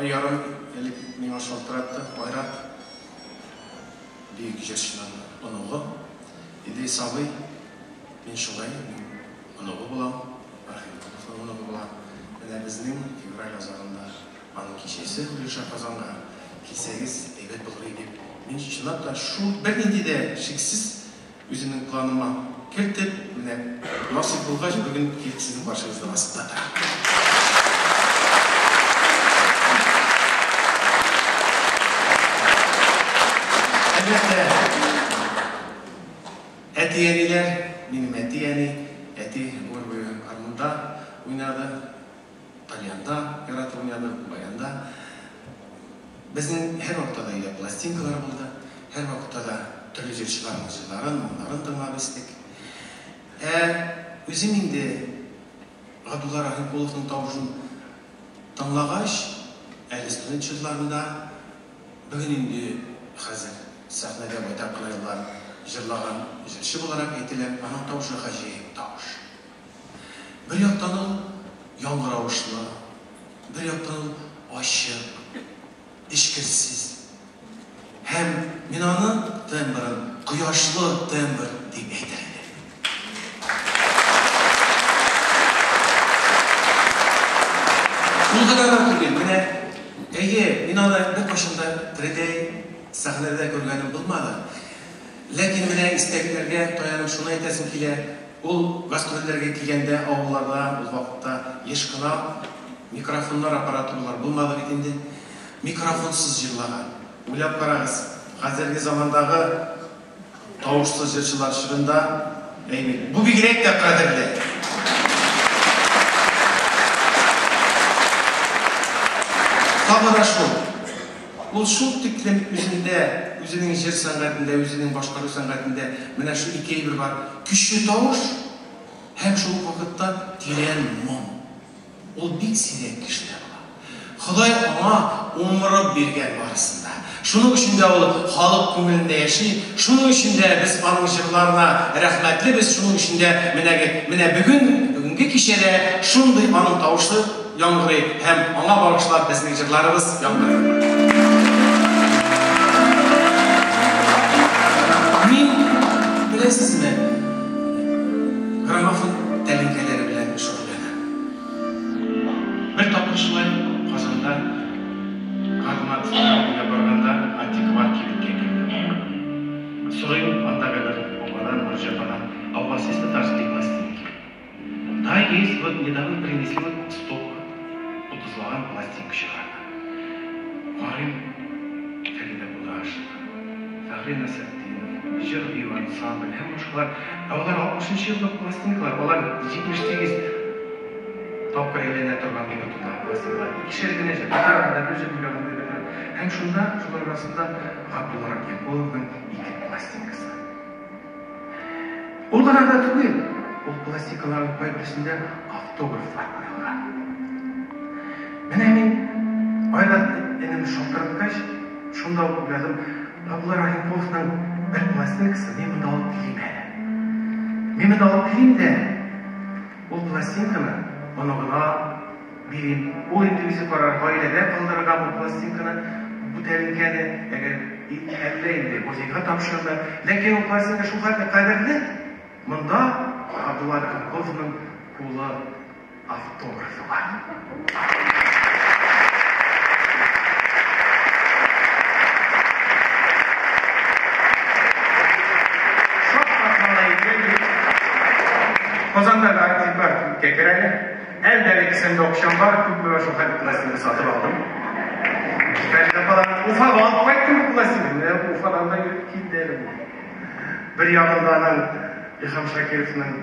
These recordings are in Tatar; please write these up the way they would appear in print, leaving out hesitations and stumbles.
Ай ярым элек миңа шалтыратты Айрат, бөек җырчының оныгы. Идрис абый, мин шулай, мин оныгы булам, Рахимкуловның оныгы булам. Менә безнең февраль азагында аның кичәсе оеша Казанга. Килсәгез, әйбәт булыр иде дип. Мин чынлап та шул бернинди дә шиксез үземнең планыма кертеп, менә насыйп булгач, бүген килеп сезнең каршыгызда басып та торам. Әлбәттә, әти-әниләр, минем әти-әни, әти гомер буе гармунда уйнады, тальянда яратып уйнады, баянда. Безнең һәрвакытта да өйдә пластинкалар булды, һәрвакытта да төрле җырчыларның җырларын, моңнарын тыңлап үстек. Ә үзем инде Габдулла Рахимкуловның тавышын тыңлагач, әле студент чорларында, бүген инде хәзер сәхнәдә байтак кына еллар җырлаган җырчы буларак әйтеләм, аның тавышы гаҗәеп тавыш. Бер яктан ул яңгыравышлы, бер яктан ул ачык, эчкерсез. Һәм мин аны тембрын кояшлы тембр дип әйтер идем. Ул гына да түгел, менә, әйе, мин аны беркайчан да тередәй сәхнәдә күргәнем булмады. Ләкин менә истәлекләргә таянып шуны әйтәсем килә, ул гастрольләргә килгәндә авылларда ул вакытта еш кына микрофоннар, аппаратуралар булмады бит инде. Микрофонсыз җырлаган. Уйлап карагыз, хәзерге замандагы тавышсыз җырчылар чорында, әйе, бу бигрәк тә кадерле. Тагы да шул, Ул шул тиклем үзендә, үзенең җыр сәнгатендә, үзенең башкару сәнгатендә менә шул ике әйбер бар, көчле тавыш һәм шул ук вакытта тирән моң. Ул бик сирәк кешедә була. Ходай аңа умырып биргән барысын да. Шуның өчен дә ул халык күңелендә яши, шуның өчен дә без аның җырларына рәхмәтлебез, шуның өчен дә менә менә бүген, бүгенге кичәдә шундый аның тавышы яңгырый һәм аңа багышлап безнең җырларыбыз яңгырый. Мин, беләсезме, граммофон тәлинкәләре белән шөгыльләнәм. Бер тапкыр шулай Казанда Кармат уйнап барганда антиквар кибеткә кердем. Сорыйм андагы бер ападан, марҗа ападан, А у вас есть татарские пластинки? Да, есть, вот недавно принесли вот стопка, утызлаган пластинка чыгарды. Карыйм, Фәридә Будашева, Фәхри Насретдинов, Җыр бию ансамбль һәм башкалар. Ә алар 60 нчы елгы пластинкалар, алар 78 тапкыр әйләнә торган минутында пластинкалар. Икешәр генә җыр, бер ягында бер җыр, бер ягында бер җыр. Һәм шунда, шулар арасында Габдулла Рахимкуловның ике пластинкасы. Ул гына да түгел, ул пластинкаларның кайберсендә автографлар куелган. Менә мин Айрат энем шалтыраткач, шунда ук уйладым, Габдулла Рахимковның бер пластинкасы мин монда алып килим әле. Мин монда алып килим дә, ул пластинканы оныгына Бирим. Ул инде үзе карар, гаиләдә калдырырга бу пластинканы, бу тәлинкәне, әгәр әллә инде музейга тапшырырмы. Ләкин ул пластинка шул хәтле кадерле, монда Габдулла Рәхимковның кулы, автографы бар. Шаккатмалы әйбер бит. Казанда да антиквар кибеткә керә әле. Әле дә әле кесәмдә акчам бар, күпмегә шул хәтле пластинка сатып алдым. Фәридә ападан Уфага алып кайттым бу пластинканы. Менә Уфадан да йөреп килде әле бу. Бер ягында аның Илһам Шакировның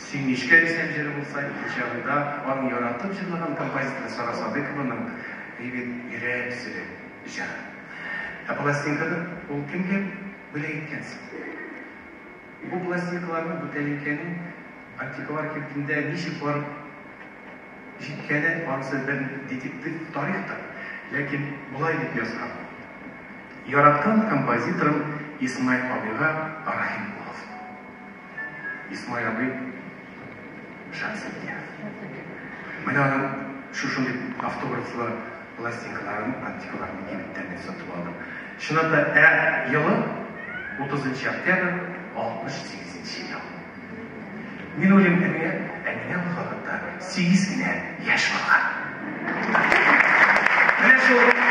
Сөенечкә дисәм җыры булса, икенче ягында аның яратып җырлаган композиторы Сара Садыйкованың Әйбәт йөрәк сере җыры. Ә пластинканы ул кемгә бүләк иткән соң? Бу пластинкаларны бу тәлинкәнең антиквар кибетендә ничек барып җиткәне, анысы бер детектив тарихтыр. Ләкин болай дип язган, Яраткан композиторым Исмай абыйга Рахимкулов. Исмай абый Шәмсетдинов. Менә аның шушындый автографлы. Пластинкаларын антикварный кибеттән мин сатып алдым. Чынлап та, ә елы 30 октябрь 68 ел. Мин уйлыйм, ә миңа, ә миңа ул вакытта 8 генә яшь булган. Менә шул.